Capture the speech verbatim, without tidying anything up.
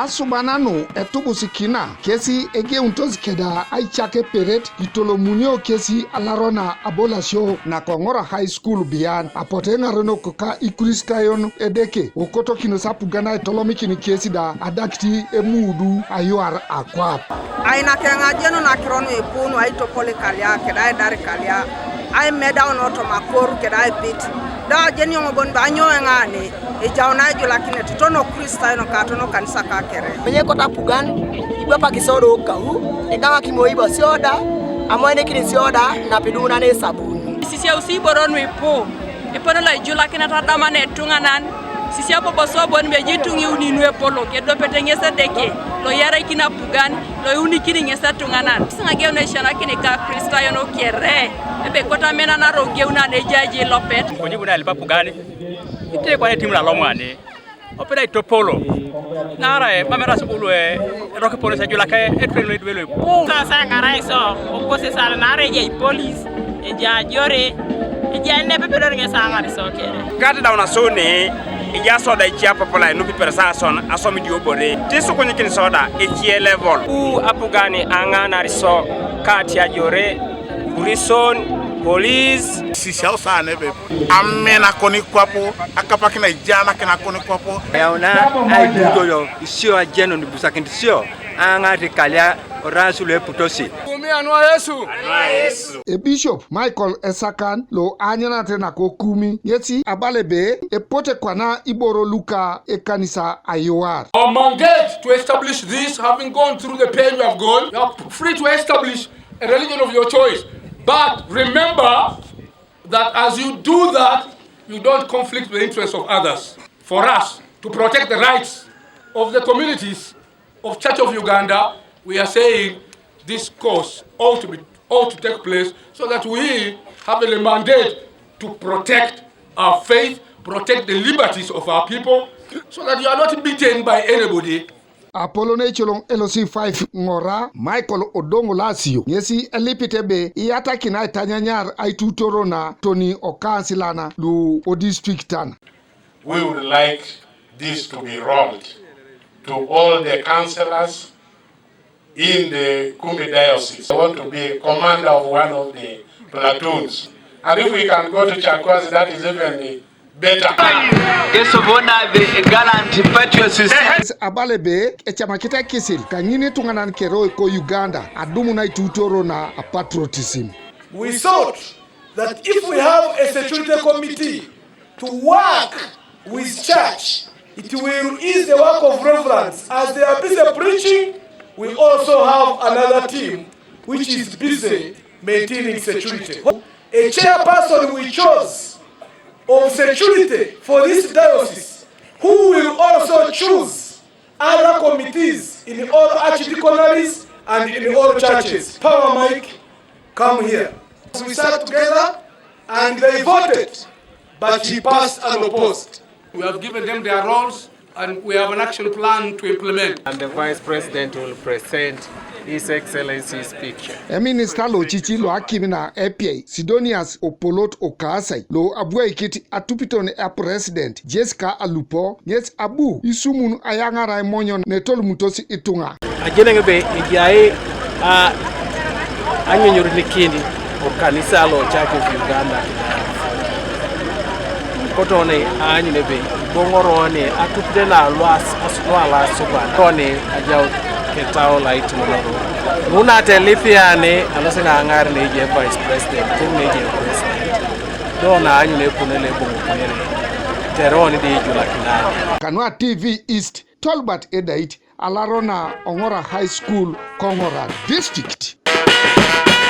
Asuban nu etubusikina kesi egeunitos keda aicak eperet, kitolomunio kesi alarona abolasio nakoŋora High School bian, apotu eŋarenok ka Ikristayon Edeke, okotokinos apugan aitolomikin kesi da adakit emuudu ayuar akwap. Ainak eoŋ ajenun akiro nu ipu nu aitopol ikalia keda aidar ikalia, aimedaun otoma akoru keda aipit. Da ajeni eoŋ bon be anyo eoŋ ane, ejaun aijulakinet tono Kristayon ka tono kanisa kakere. Menye kota apugan, ibwapak isoda okau, egaŋak imoiba sioda, amoenikin sioda, napiduŋunan esabuni. Isisiausi iboro nu ipu, epone lo ijulakinet adamana etuŋanan, sisia bobo sobon beji ituŋa iuni nu epolok, edopete ŋes Edeke, lo iyaraikin apugan, lo iunikini ŋes etuŋanan. Kisiŋageu naisionakini ka Kristayon kere, ebe kota menanaro geunan ejaji lopet. Kojibu na elipa apugan, ite kwana etim lalomwani. Opera itopolo. Naarai mam eras bulu erok polis ejulak etwen lo idwe lo ipu. Sasa eŋarai so okosesal naarai ejai polis, ejai ajore, ejai nepepedor ŋes aŋar so kere. Kati daun asuni, ija soda icie apapalai nupiper sason asom idiobore, tisukunyikin soda icie level. U apugani aŋanar so kati ajore, prison, polis. Sisiau saa nebe. Amina koni kwapo, akapakina ijana kina koni kwapo. Yauna aibuto yo isio ajeno nibusakinit isio aŋarit kalia orasu lo eputosi. Kumi anua Yesu. Ebishop Michael Esakan lo anyunate nakokumi ŋesi abala ebe epote kwana iboro luka ekanisa ayuar. Our mandate to establish this, having gone through the pain you have gone, you are free to establish a religion of your choice. But remember, that as you do that, you don't conflict the interests of others. For us to protect the rights of the communities of Church of Uganda, we are saying this course ought to be, ought to take place so that we have a mandate to protect our faith, protect the liberties of our people, so that you are not beaten by anybody. Apolon ecoloŋ L C five ŋora Michael Odongo Lasio ŋesi elipit ebe iyatakin aitanyanyar aitutoro na toni okaansilana lu odistriktan. We would like this to be rolled to all the councillors in the Kumi Diocese. I want to be commander of one of the platoons. And if we can go to Chakwas, that is even better. Guest of honor, the gallant patriots. Abala ebe ecamakit ekisil kaŋin ituŋanan kere ko Uganda adumun aitutoro na patriotism. We thought that if we have a security committee to work with church, it will ease the work of reverends. As they are busy preaching, we also have another team which is busy maintaining security. A chairperson we chose of security for this diocese, who will also choose other committees in all archdeaconries and in all churches. Power Mike, come here. We sat together and they voted, but he passed unopposed. We have given them their roles and we have an action plan to implement. And the Vice President will present His Excellency's picture. Eminisita lo cici lo akim na epiai Sidonius Opolot Okaasai lo abwaikit atupiton a President Jessica Alupo ŋes abu isumun ayaŋar aimonyo netolumutos ituŋa. Ajeneŋ ebe ejai a anyonyorinikin okanisa lo Church of Uganda. Kotoni aanyun ebe iboŋoroni atupde na luas luala asuban toni ajau ketau laitimonoro. Nunate lipiani alosi ŋaŋar neje Vice President kori neje President. Do na aanyun epone leboŋokunere teroni de ijulakinani. Kanua T V East, Tolbert Edait, alarona Oŋora High School, Koŋora District.